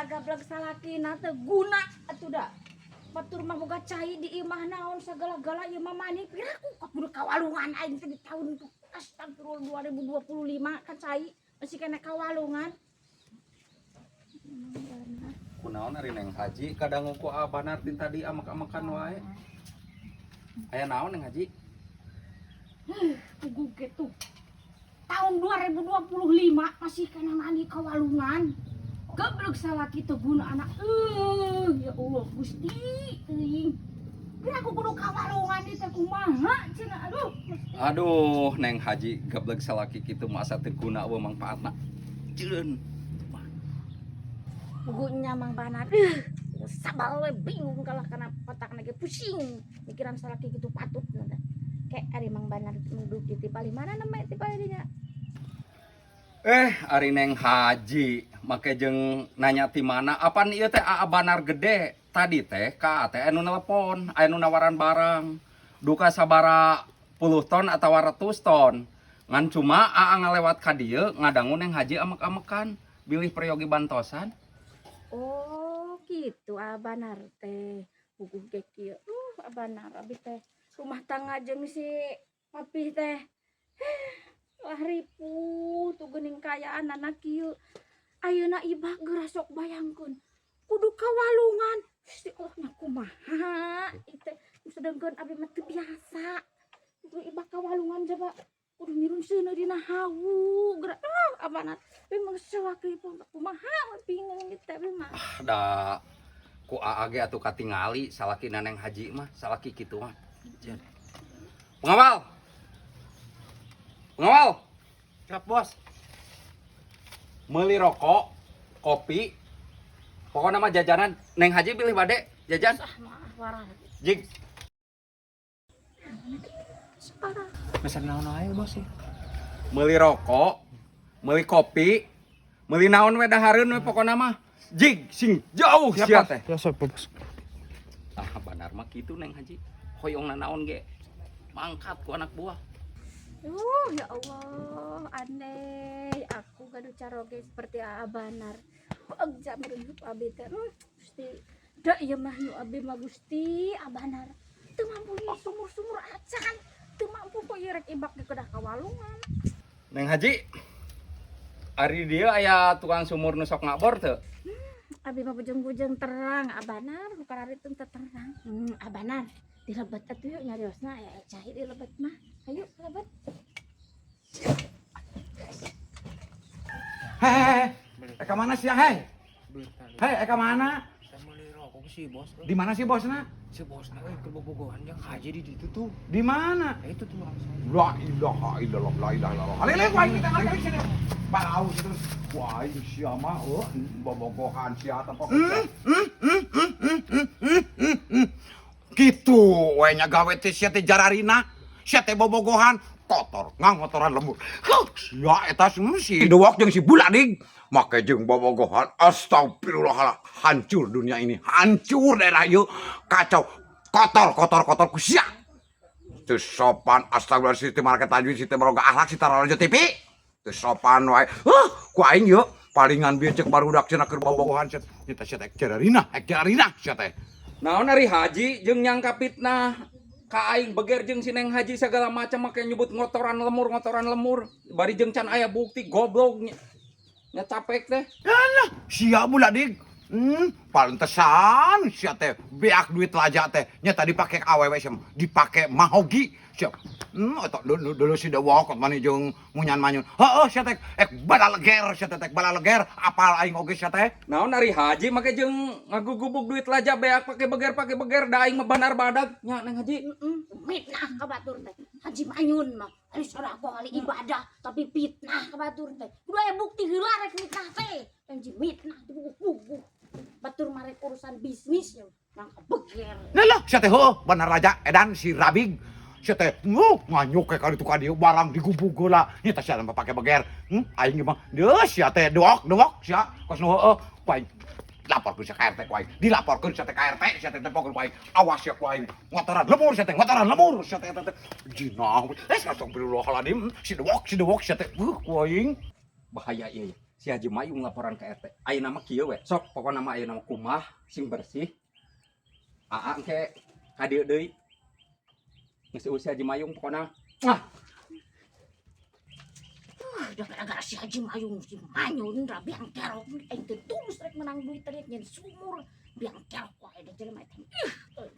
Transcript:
Eta gablek salakina teu guna atuh da. Batur mah boga cai di imah naon sagala-gala ieu mah mani piraku kudu kawalungan aing teh di tahun tuh. Astagfirullah, 2025 kan cai masih kena kawalungan. Kunaon ari Neng Haji kadangu ku Abanar ti tadi amek-amekan wae? Aya naon, Neng Haji? Puguh gitu. Tahun 2025 masih kena mani kawalungan. Goblok, salaki teu guna anak. Ya Allah Gusti teuing. Kira aku kudu kawalungan ieu teh kumaha cenah, aduh Gusti. Aduh, Neng Haji, gablek salaki kitu masa teu guna, euweuh mangpaatna. Ceun. Puguhnya Mang Banar. Sabal we bingung kalah kana otak ge pusing. Mikiran salaki gitu patut teh. Kayak ari Mang Banar duduk di tipali mana namanya tipali dinya. Eh, ari Neng Haji make jeung nanya ti mana? Apan ieu teh Aa Banar gede. Tadi teh ka teh anu telepon, aya nu nawaran barang. Duka sabara puluh ton atau ratus ton. Ngan cuma Aa ngalewat ka dieu ngadangu Neng Haji amek-amekan bilih peryogi bantosan. Oh, gitu Abanar teh. Puguh ge kieu. Abanar abi teh rumah tangga jeung si papih teh. Wah, ripuh tuh geuning kaayaan anak kieu. Ayeuna ibak geura sok bayangkeun. Kudu kawalungan. Gusti Allah nya kumaha ieu teh, sedengkeun abi mah teu biasa. Kudu ibak kawalungan coba. Kudu mirun seuneu dina hawu geura. Ah, Abanar. Memang sewaktu kumaha bingung ieu teh abi mah. Da ku Aa ge atuh katingali salakina Neng Haji mah salaki kitu mah. Ceun. Pengawal. Pengawal. Siap, Bos. Meuli rokok, kopi, pokoknya mah jajanan. Neng Haji pilih bade jajan. Ah, maaf warah. Jig. Parah. Mesen naon wae, Bos ya? Meuli rokok, meuli kopi, meuli naon we dahareun we pokokna mah. Jig sing jauh sia teh. Ya, siap, Bos. Ah, benar mah kitu Neng Haji. Hoyong naon ge mangkat ku anak buah. Ya Allah, aneh. Aku gaduh caroge seperti Aa Banar. Bagja meureun hidup abi teh. Gusti. Da ieu mah nu abi mah Gusti Abanar. Teu mampu ieu sumur-sumur acan. Teu mampu kok ieu rek ibak di kedah kawalungan. Neng Haji, ari dia aya tukang sumur nu sok ngabor teu? Abi mah bujeng-bujeng terang Abanar, bukan ari teu terang. Abanar, di lebet atuh yuk nyariosna aya cai di lebet mah. Ayo lebet. Hei, ka mana sih, hei? Hei, ka mana? Saya mau beli rokok si bos. Di mana sih bosna? Si bos nah ke bobogohan yang haji di situ tuh. Di mana? Ya itu tuh langsung. La ilaha illallah, la ilaha illallah. Alih, alih, wah, kita alih, alih, sini. Bau terus. Wah, ini siapa? Oh, bobogohan siapa pokoknya. Gitu, we nya gawe teh sia teh jararina. Sia teh bobogohan kotor, ngangotoran lembur. Huh, sia eta si dewok jeung si buladig. Make jeung bobogohan, astagfirullah, hancur dunia ini, hancur daerah ieu, kacau, kotor, kotor, kotor ku sia. Teu sopan, astagfirullah, sistem market tajwid, sistem roga akhlak, si Tararajo TV. Teu sopan wae. Huh, ku aing yeuh palingan bieu cek barudak cenah keur bobogohan sia. Nyata sia teh jararina, ek jararina sia teh. Naon ari Haji jeung nyangka fitnah ka aing beger jeung si Neng Haji segala macam, make nyebut ngotoran lemur bari jeung can aya bukti, goblok nya, nya capek teh. Alah, sia buladig. Pantesan sia teh beak duit laja teh. Nya tadi pake awewe sia dipake mahogi sia. Eta dulu, dulu si dewok mani jeung munyan manyun. Heeh, sia teh ek balaleger sia teh ek balaleger apal aing oge sia teh. Naon ari Haji make jeung ngagugubug duit laja beak pake beger, da aing mah banar badag nya, Neng Haji. Fitnah ka batur teh. Haji Manyun mah ari sedekah ahli ibadah tapi fitnah ka batur teh. Kudu aya bukti heula rek mitnah teh. Haji mitnah dibuguh-buguh. Batur marek urusan bisnis ya nangka beger. Nah lah, sia teh heuh bener raja edan si Rabig. Sia teh nganyuk ke kali tu ka dieu barang digubug heula. Nya teh sia mah pake beger. Aing mah deus sia teh dewok dewok sia kos nu heueuh. Ku aing laporkeun sia ka RT ku aing. Dilaporkeun sia teh ka RT, sia teh tempokeun ku aing. Awas sia ku aing. Ngotoran lemur sia teh, ngotoran lemur sia teh teh. Jinah. Eh, astagfirullahaladzim. Si dewok sia teh. Ku aing. Bahaya ieu ya. Si Haji Mayung laporan ke RT. Ayeuna mah kieu we. Sok pokona mah ayeuna mah kumaha sing bersih. Aa engke ka dieu deui. Geus euweuh si Haji Mayung pokona. Ah, Udah gara-gara si Haji Mayung si Manyun ra biang kerok aing teh tulus rek menang duit teh nyen sumur biang kerok wae da jelema eta. Ih, euy.